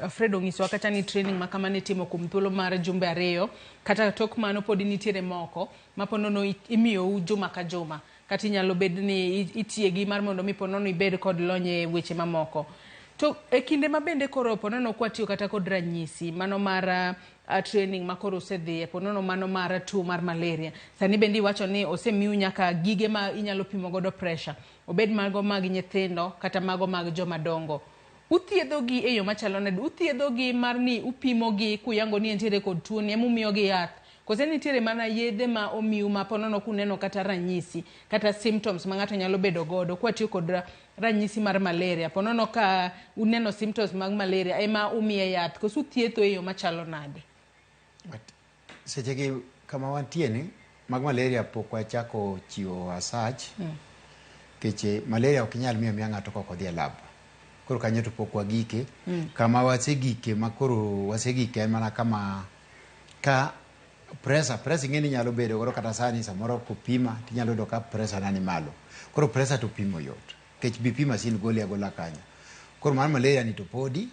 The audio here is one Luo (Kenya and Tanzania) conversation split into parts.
Fred onyisowa kata ni training ma kama nitimo kuom thuolo mar jumbe 2, kata tok mano pod nitiere moko ma po nono imiyou juma ka juma, kata inyalo bed ni itiegi mar mondo mi po nono ibed kod lony e weche mamoko. To e kinde ma bende koro po nono kwatiyo kata kod ranyisi mano mar training ma koro usedhiye, po nono mano mar tuo mar malaria, sani bende iwacho ni osemiu nyaka gige ma inyalo pimo godo pressure, obed mago mag nyithindo kata mago mag joma dongo. Uthiedho gi e yo machalo nade? Uthiedho gi mar ni upimo gi kuyango ni entiere kod tuo ni emumiyo gi yath? Kose nitiere mana yedhe ma omiu ma po nono kuneno kata ranyisi kata symptoms ma ng'ato nyalo bedo godo kwatiyo kod ranyisi mar malaria, po nono ka uneno symptoms mag malaria ema umiye yath, koso uthietho e yo machalo nade? Seche gi kama wantie ni mag malaria pok wachako chiwo as such, nikech malaria ok inyal miyo amiya ng'ato kok odhi e lab. Koro kanyo to pok wagike. Kama wasegike, ma koro wasegike, en mana kama ka pressure. Pressure ing'e ni inyalo bedo godo kata sani samoro kopima tinyalo yudo ka pressure na ni malo. Koro pressure to pimo yot nikech BP machine goli agola kanyo. Koro mar malaria ni to podi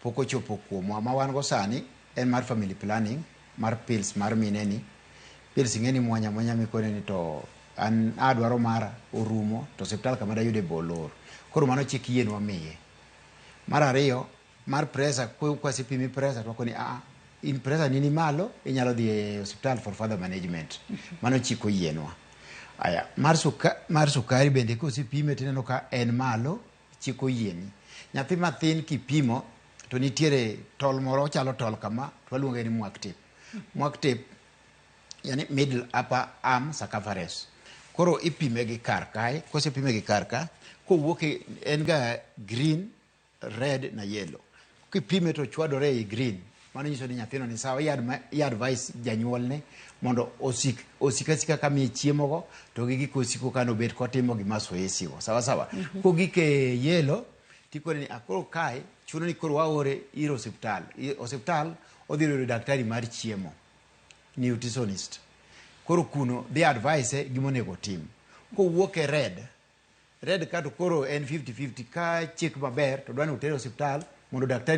pok ochopo kuomwa. Ma wan go sani en mar family planning, mar pills mar mine ni. Pills ing'e ni mwanya amwanya mikone ni to an adwaro mara orumo to osiptal kama dayude be olor. Koro mano chik yienwa miye. Mar ariyo, mar pressure, kwasepimi pressure to wakoni aa, in pressure ni ni malo, inyalo dhi e osiptal for further management. Mano chik oyienwa. Aya, mar sukari bende kosepime tineno ka en malo, chik oyieni. Nyathi mathin kipimo to nitiere tol moro, ochalo tol kama, to waluonge ni MUAC tape. MUAC tape yani middle upper arm circumference. Koro ipime gi kar kae, kosepime gi kar ka, kowuok en ga green, red na yellow. Kipime to chwadore ei green, mano nyiso ni nyathino ni sawa. I advise janyuolne mondo osik osik asika kamiye chiemo go to gi gik osiko kano bet kotimo gi mazoezi go sawa sawa. Kogik e yellow, tikone ni akoro kae chuno ni koro waore ir osiptal. Osiptal odhi yudo daktari mar chiemo, nutritionist. Koro kuno dhi advise gimonego otim. Kowuok e red, red ka to koro en 50-50. Ka chik maber to dwa ni otere osiptal mondo daktari